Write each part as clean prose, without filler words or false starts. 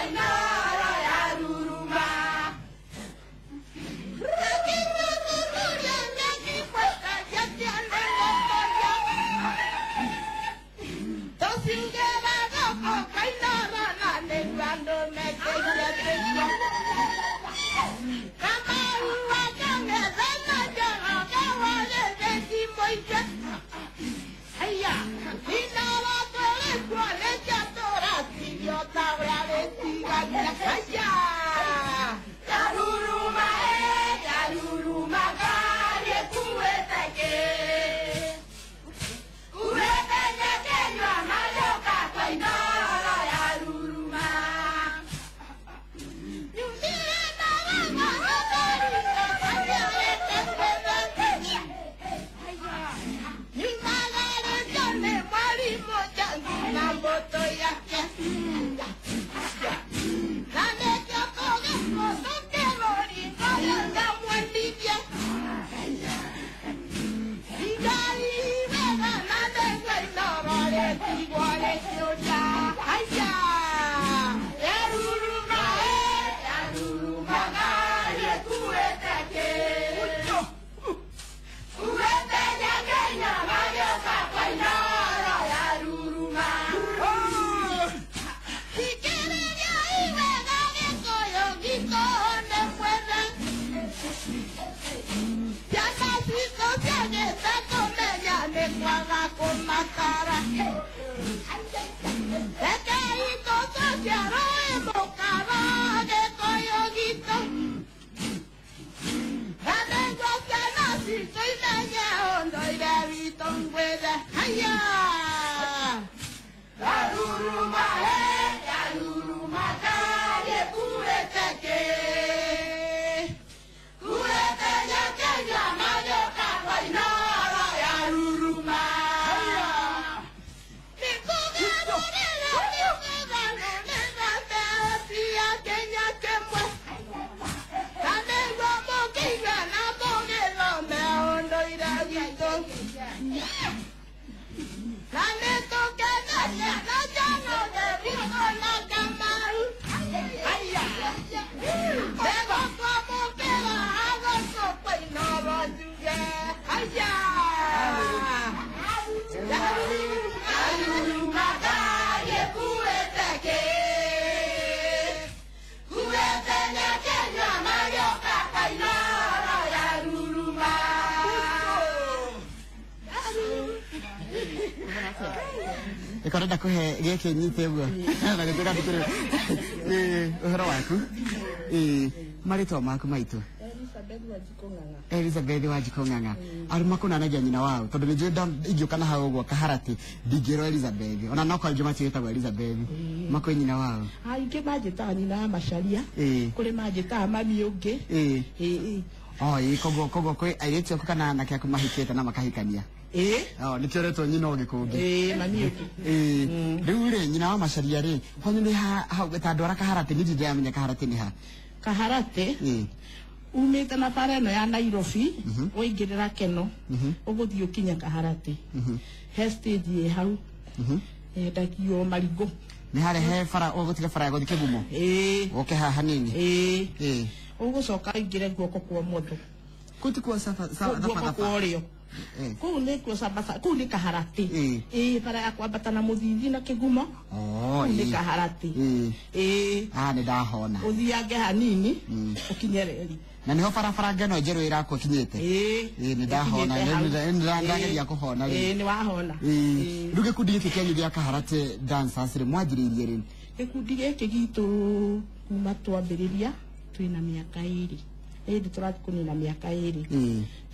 I know. Ikorenda kuhe gĩkĩ nyite ũguo na gĩtuĩka ndikĩrĩ ũhoro waku marĩtwa maku maitũ. Elizabeth Wanjikũ Ng'ang'a arũ makunanagia nyina wao tondũ nĩ njũĩ ingĩũka na hau ũguo Kaharatĩ ndingĩrwo Elizabeth ona no kwa aingĩ matiĩtagwo Elizabeth makwĩ nyina wao. Aingĩ manjĩtaga nyina wa Macharia, kũrĩ manjĩtaga mami ũngĩ. Koguo kwĩ airĩtu aku kana anake aku mahikĩte na makahikania. Nĩkĩo ũretwo nyina ũngĩ kũngĩ. Mami ũngĩ. Rĩu rĩ nyina wa Macharia rĩ kwanyu nĩ hau ta andũ arĩa Kaharatĩ niĩ ndĩramenya Kaharatĩ nĩ ha. Kaharatĩ umĩte na bara ĩno ya Nairobi ũingĩrĩra Keno ũgũthiĩ ũkinye Kaharatĩ he stage ĩ hau yendagio marigũ. Nĩ harĩa he bara ũgũtiga bara ya gũthiĩ Kĩgumo ũke haha hanini. Ũgũcoka ũingĩre guoko kwa ũmotho. Kũu ti kuo guoko kwa ũrĩo. Kũu nĩ kuo kũu nĩ Kaharatĩ. Bara ya kwambata na Mũthithi na Kĩgumo. Kũu nĩ Kaharatĩ. Nĩ ndahona. Ũthiange hanini ũkinye reri. Na niho barabara ngeno njerũ ĩrakwo kinyĩte. Nĩ ndahona, nĩ ndageria kũhona rĩu. Nĩ wahona. Rĩu gĩkundi gĩkĩ kĩanyu gĩa Kaharatĩ Dancers rĩ mwanjĩrĩirie rĩ? Gĩkundi gĩkĩ gitũ kuma twambĩrĩria twĩna mĩaka ĩrĩ. Ĩndĩ tũrathiĩ kũnina mĩaka ĩrĩ.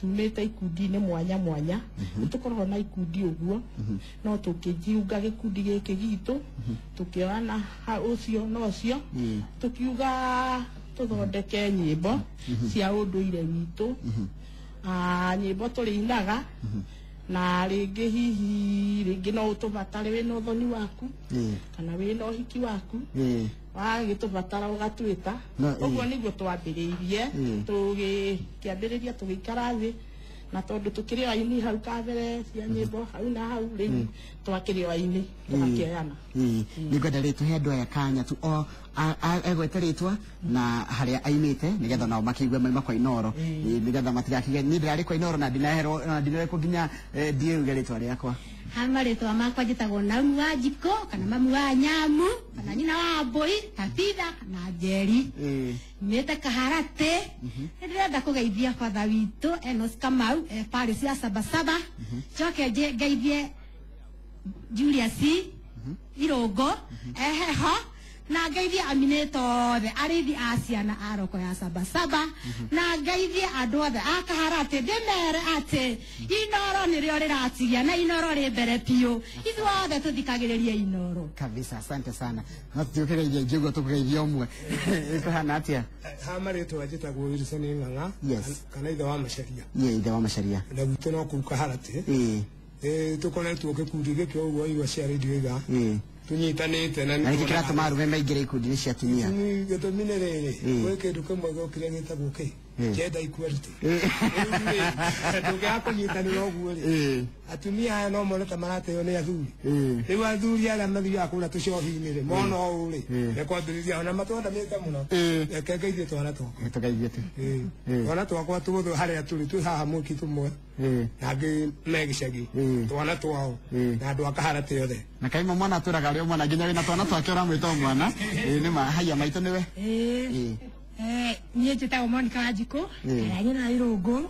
Tumĩte ikundi-inĩ mwanya mwanya. Nĩtũkoragwo na ikundi ũguo no tũkĩjiunga gĩkundi gĩkĩ gitũ tũkĩoyana ũcio na ũcio tũkiuga tũthondeke nyĩmbo cia ũndũire witũ. Nyĩmbo tũrĩinaga na rĩngĩ hihi rĩngĩ no ũtũbatare wĩna ũthoni waku kana wĩna ũhiki waku wagĩtũbatara ũgatwĩta. Ũguo nĩguo twambĩrĩirie tũgĩkĩambĩrĩria tũgĩikara thĩ na tondũ tũkĩrĩ o aini hau kabere cia nyĩmbo hau na hau rĩu twakĩrĩ o aini tũgakĩoyana. Nĩngwenda rĩ tũhe andũ aya kanya tu o egwete rĩtwa na harĩa ainĩte nĩgetha nao makĩigue mauma kwa Inooro nĩgetha matigakĩge niĩ ndĩrarĩ kwa Inooro na ndinaherwo na ndinarekwo nginya ndiĩruge rĩtwa rĩakwa. Ha marĩtwa makwa njĩtagwo Naumu Wanjikũ kana mamu wa Nyamu kana nyina wa Mbũi Tabitha kana Njeri. Mĩte Kaharatĩ. Nĩndĩrenda kũgeithia batha witũ Enos Kamau Paris ya Sabasaba. Njoke ngeithie Julius Irũngũ eheho Na ngeithie aminĩto othe arĩithi a ciana a roko ya sabasaba. Na ngeithie andũ othe a Kaharatĩ ndĩmere atĩ Inoro nĩrĩo rĩratigia na Inoro rĩ mbere biũ. Ithuothe tũthikagĩrĩrie Inoro. Kabisa, asante sana. No tutiũkĩgeithia ingĩ ũguo tũkũgeithia ũmwe. Ĩkũhana atĩa? Ha marĩtwa njĩtagwo Wilson Ng'ang'a. Yes. Kana ithe wa Macharia. Ye ithe wa Macharia. Na gwitũ no kũu Kaharatĩ. Tũkoretwo gĩkundi gĩkĩ ũguo igua cia radio iga. Tunyitanĩte na nĩkĩ kĩratũma arũme maingĩre ikundi-inĩ cia atumia? Gĩtũmi nĩ rĩrĩ, gwĩ kĩndũ kĩmwe gĩokire gĩtagwo kĩ? Gender equality. Ndũngĩaga kũnyitanĩra ũguo rĩ, atumia aya no mone ta marateo nĩ athuri. Rĩu athuri arĩa mathiaga kũrĩa tũcohi-inĩ rĩ, mona ũũ rĩ, mekwambĩrĩria ona matwandamĩte mũno. Reke ngeithie twana twakwa. Tũgeithie tu. Twana twakwa tuothe harĩa tũrĩ, twĩ haha mwiki tũmwe, na angĩ me gĩcagi, twana twao, na andũ a Kaharatĩ othe. Na kaima mwana atũraga arĩ o mwana nginya wĩna twana twake ũramwĩta o mwana. Nĩ ma haiya maitũ nĩwe. Niĩ njĩtagwo Monica Wanjikũ, na nyina Irũngũ.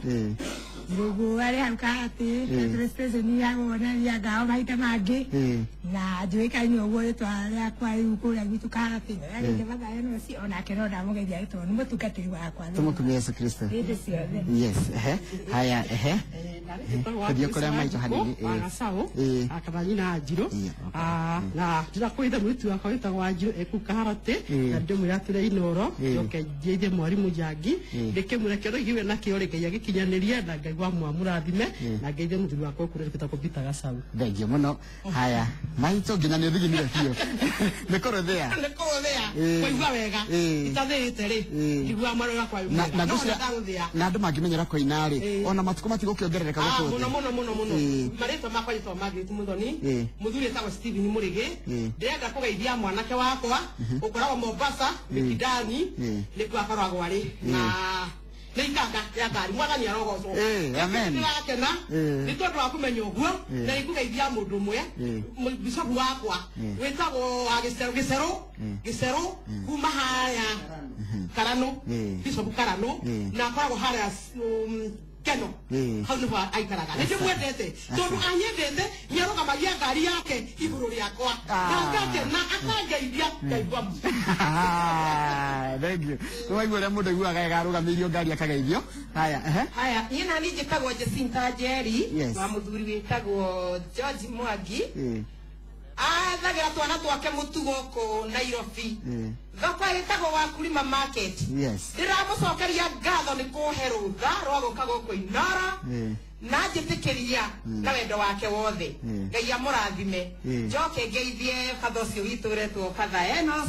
Irũngũ arĩ hau Kaharatĩ, petrol station ya wonania ngao mahinda mangĩ. Na njũĩkaine ũguo rĩtwa rĩakwa rĩu kũrĩa gwitũ Kaharatĩ. Rĩngĩ Mathayo no ũcio onake no ndamũgeithia rĩtwa nĩ mũtungatĩri wakwa. Tũmũkumie Yesu Kristo. Hĩndĩ ciothe. Yes, ehe. Haya, ehe. Tũthiĩ kũrĩa maitũ hanini. Wa Gacaũ, kana nyina Anjirũ. Na ndĩrakwĩra mũirĩtu wakwa wĩtagwo Anjirũ ekũu Kaharatĩ, na ndĩmwĩra atĩrĩ Inoro, njoke njeithie mwarimũ Njangi, ndĩkĩmwĩre kĩoro igiwe nakĩo rĩ, Ngai agĩkinyanĩrie na Ngai wa mwamũrathime, na ngeithie mũthuri wakwa kũrĩa wĩtagwo Peter Gacaũ. Thengiũ mũno. Haya, maitũ nginya nĩ ũthiginire biũ. Nĩ kũrũthĩa. Nĩ kũrũthĩa. Kũigua wega. Itathĩĩte rĩ, njiguaga mwĩrĩ wakwa wĩ mwega. No ndagũthĩa. Na andũ mangĩmenyera kũina rĩ, ona matukũ matigũkĩongerereka gũkũ thĩ. Mũno mũno mũno mũno. Marĩtwa makwa njĩtagwo Margaret Muthoni, mũthuri etagwo Stephen Mũrĩgĩ. Ndĩrenda kũgeithia mwanake wakwa ũkoragwo Mombasa, Mikindani, nĩkuo akoragwo arĩ. Na nĩ ikanga ya ngari, mwathani arogocwo. Amen. Ndĩrakena nĩ tondũ wa kũmenya ũguo, na nĩngũgeithia mũndũ ũmwe, bicobu wakwa wĩtagwo wa Gĩcerũ, Gĩcerũ kuma harĩa Karano, bicobu Karano, na akoragwo harĩa Keno. Hau nĩho aikaraga. Nĩ ndĩmwendete tondũ anyendete, nĩarũgamagia ngari yake igũrũ rĩakwa, na ngakena akangeithia ngaigua mũno. Thank you. Nĩ waigua ũrĩa mũndũ aiguaga wega arũgamĩirio ngari akageithio. Haya, ehe. Haya, niĩ nani njĩtagwo Jacinta Njeri, wa mũthuri wĩtagwo George Mwangi. Athagĩra twana twake mũtugo kũ Nairobi. Thoko ĩtagwo Wakulima Market. Ndĩramũcokeria ngatho nĩ kũhe rũtha rwa gũka gũkũ Inoro, na njĩtĩkĩria na wendo wake wothe. Ngai amũrathime. Njoke ngeithie batha ũcio witũ ũretwo Father Enos,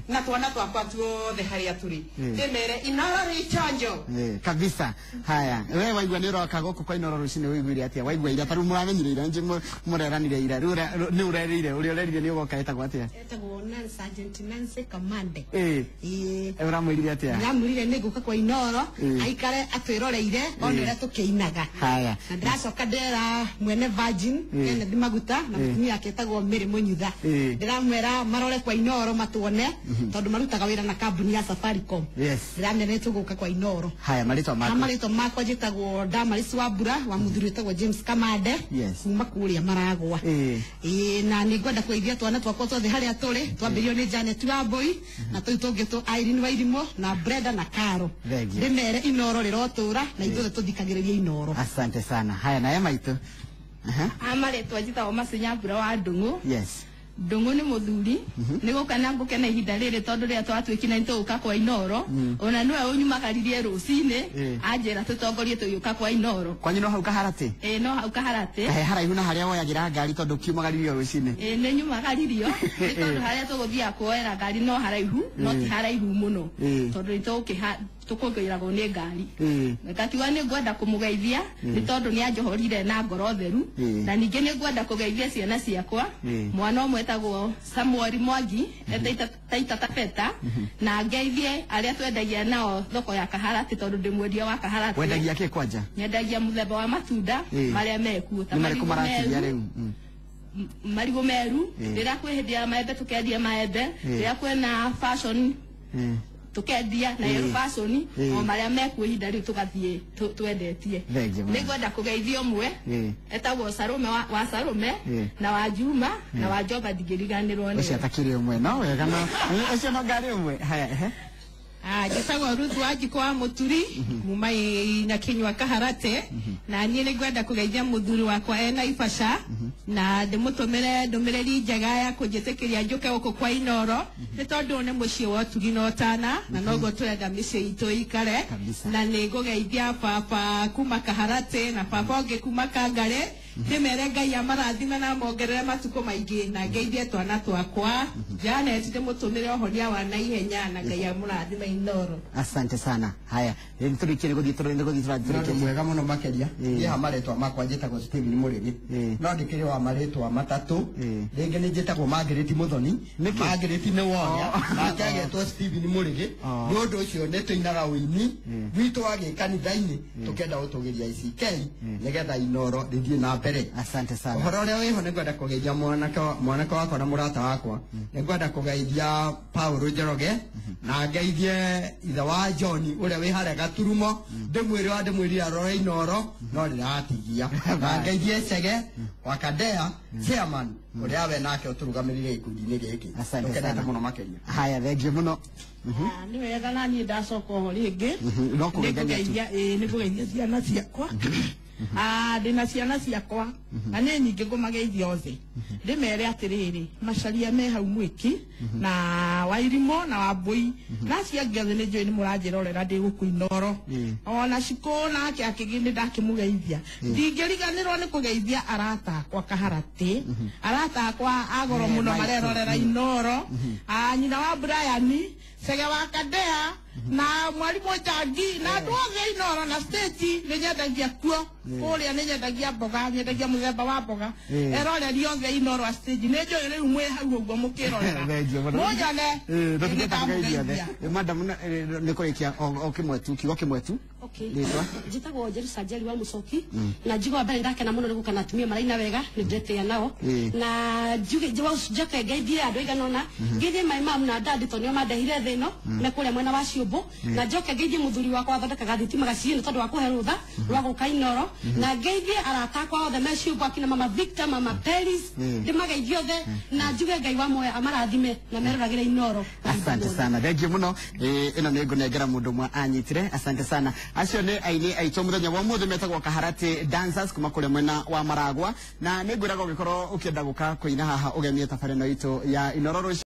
na twana twakwa tuothe harĩa tũrĩ. Ndĩmere Inoro rĩ chonjo. Kabisa. Haya, we waigua nĩ ũroka gũkũ kwa Inoro rũcinĩ ũiguire atĩa? Waigua ira ta rĩu mũramenyire ira nje mũreranire ira. Rĩu nĩ ũrerire, ũrĩa ũrerire nĩ ũgoka ĩtagwo atĩa? Etagwo Nancy, Sergeant Nancy Kamande. Ũramwĩrire atĩa? Ndĩramwĩrire nĩ ngũka kwa Inoro, aikare atwĩroreire one ũrĩa tũkĩinaga. Haya. Na ndĩracoka ndera mwene Virgin, Kennedy Maguta, na mũtumia wake etagwo Mary Mũnyutha. Ndĩramwĩra marore kwa Inoro matuone, tondũ marutaga wĩra na kambuni ya Safaricom. Ndĩramera nĩ tũgũka kwa Inoro. Haya, marĩtwa maku? Marĩtwa makwa njĩtagwo Damaris Wambura, wa mũthuri wĩtagwo James Kamande, kuma kũrĩa Maragwa. Na nĩ ngwenda kũgeithia twana twakwa twothe harĩa tũrĩ, twambĩrĩirio nĩ Janet Wambui, na tũu tũngĩ tũ Irene Wairimũ, na Brenda na Caro. Ndĩmere Inoro rĩrotũra, na ithuothe tũthikagĩrĩrie Inoro. Asante sana. Haya, na maitũ. Amarĩtwa njĩtagwo Macinya Mbura wa Ndung'u. Yes. Ndung'u nĩ mũthuri, nĩ gũka na ngũkena ihinda rĩrĩ tondũ rĩrĩa twatuĩkire nĩ tũgũka kwa Inoro, ona nĩwe ũnyumagaririe rũcinĩ, anjĩra tũtongorie tũgĩũka kwa Inoro. Kwanyu no hau Kaharatĩ? Ĩĩ, no hau Kaharatĩ. He haraihu na harĩa woyagĩra ngari tondũ ũkiumagaririo rũcinĩ? Ĩĩ, nĩ nyumagaririo, nĩ tondũ harĩa tũgũthiaga kuoera ngari no haraihu, no ti haraihu mũno, tondũ nĩ tũkũngĩragwo nĩ ngari. Ngakiuga nĩ ngwenda kũmũgeithia, nĩ tondũ nĩ anjohorire na ngoro theru, na ningĩ nĩ ngwenda kũgeithia ciana ciakwa, mwana ũmwe etagwo Samuel Mwangi, Taita Taveta, na ngeithie arĩa twendagia nao thoko ya Kaharatĩ tondũ ndĩ mwendia wa Kaharatĩ. Wendagia kĩ kwanja? Nyendagia mũthemba wa matunda marĩa mekuo, ta Nĩ marĩkũ maratigia rĩu? Marigũ meru, rĩrĩa kwĩ hĩndĩ ya maembe tũkendia maembe, rĩrĩa kwĩna fashion tukendia na Yellow Fashion o maria mekuo ihinda riu tugathie twendetie. Nĩngwenda kũgeithia ũmwe etagwo Sarume wa Sarume na wa Juma na wa Joba ndingĩriganĩrwo nĩ ũcio atakĩrĩ ũmwe no wega no ũcio no ngarĩ ũmwe. Haya, njĩtagwo Ruth Wanjikũ wa Mũturi kuma Nyakinyua Kaharate, na niĩ nĩngwenda kũgeithia mũthuri wakwa e Naivasha na ndĩmũtũmĩre ndũmĩrĩri njega ya kũnjĩtĩkĩria njũke gũkũ kwa Inooro nĩ tondũ nĩ mũciĩ wa ũtugi na ũtana na noguo tũrenda mĩciĩ itũ ĩikare. Na nĩngũgeithia baba kuma Kaharate na baba ũngĩ kuma Kangare, ndĩmere Ngai amarathime na amongerere matukũ maingĩ, na ngeithie twana twakwa Janet ndĩmũtũmĩre ũhonia wa naihenya na Ngai amũrathime Inooro. Asante sana. Haya, nĩtũrĩkie nĩgũthiĩ tũrĩkie mwega mũno makĩria. Niĩ ha marĩtwa makwa njĩtagwo Stephen Mũrĩmi, no ndĩkĩrĩ wa marĩtwa matatũ. Rĩngĩ nĩ njĩtagwo Margaret Mũthoni, Margaret nĩ woria, nake agetwo Stephen Mũrĩgi. Nĩ ũndũ ũcio nĩ tũinaga ũini witũ wa gĩkanitha-inĩ tũkenda gũtũgĩria ICK nĩgetha Inooro rĩthiĩ na mbere. Asante sana. Ũhoro ũrĩa wĩho nĩngwenda kũgeithia mwanake wakwa na mũrata wakwa. Nĩngwenda kũgeithia Paulo Njoroge na ngeithie ithe wa John ũrĩa wĩ harĩa Gaturumo, ndĩmwĩre wa ndĩmwĩrire arore Inooro no rĩratigia. Na ngeithie Chege wa Kadea chairman ũrĩa we nake ũtũrũgamĩrĩire gĩkundi-inĩ gĩkĩ. Tũkenete mũno makĩria. Haya, thengiũ mũno. Nĩ wega na niĩ ndacoka oho rĩngĩ nĩngũgeithia ciana ciakwa. Ndĩna ciana ciakwa na nĩ nyingĩ ngũmageithia othe, ndĩmere atĩrĩrĩ macaria me hau mwĩki na Wairimũ na Wambũi na acio angĩ othe nĩ njũĩ nĩ mũranjĩrorera ndĩ gũkũ Inooro. Ona Cikũ nake akĩgĩ nĩ ndakĩmũgeithia. Ndingĩriganĩrwo nĩ kũgeithia arata akwa Kaharate, arata akwa a goro mũno marerorera Inooro, nyina wa Brian, Chege wa Kadea na mwarimũ Njangi na andũ othe Inooro na stage nĩ nyendagia kuo kũrĩa, nĩ nyendagia mboga, nyendagia mũthemba wa mboga. Eroreri othe Inooro a stage nĩ njũĩ rĩu mwĩ hau ũguo mũkĩrorera mũnyone. Madam nĩ kũrĩkia o kĩmwe tu, kiugo kĩmwe tu. Njĩtagwo Jerusa Njeri wa Mũcoki na njigua mbere ndakena mũno nĩ gũka na atumia maraina wega nĩ ndĩretĩĩa nao na njuge njoke ngeithie andũ aigana ũna, ngeithie my mum na dad tondũ nĩo mandehire thĩ ĩno me kũrĩa mwena wa Ciũmbũ, na njoke ngeithie mũthuri wakwa athondekaga thitima Gaciĩ nĩ tondũ wa kũhe rũtha rwa gũka Inooro, na ngeithie arata akwa othe me Ciũmbũ akina mama Victor, mama Peris, ndĩmageithie othe na njuge Ngai wa muoyo amarathime na meroragĩre Inooro. Asante sana, thengiũ mũno. Ĩno nĩ ngũnengera mũndũ ũmwe anyitire. Asante sana. Acio nĩ aini aitũ mũthenya wa ũmũthĩ metagwo Kaharati Dancers kuma kũrĩa mwena wa Maragwa, na nĩ ngwĩraga ũngĩkorwo ũkĩenda gũka kũina haha ũgemie tabarĩra ĩno itũ ya Inooro.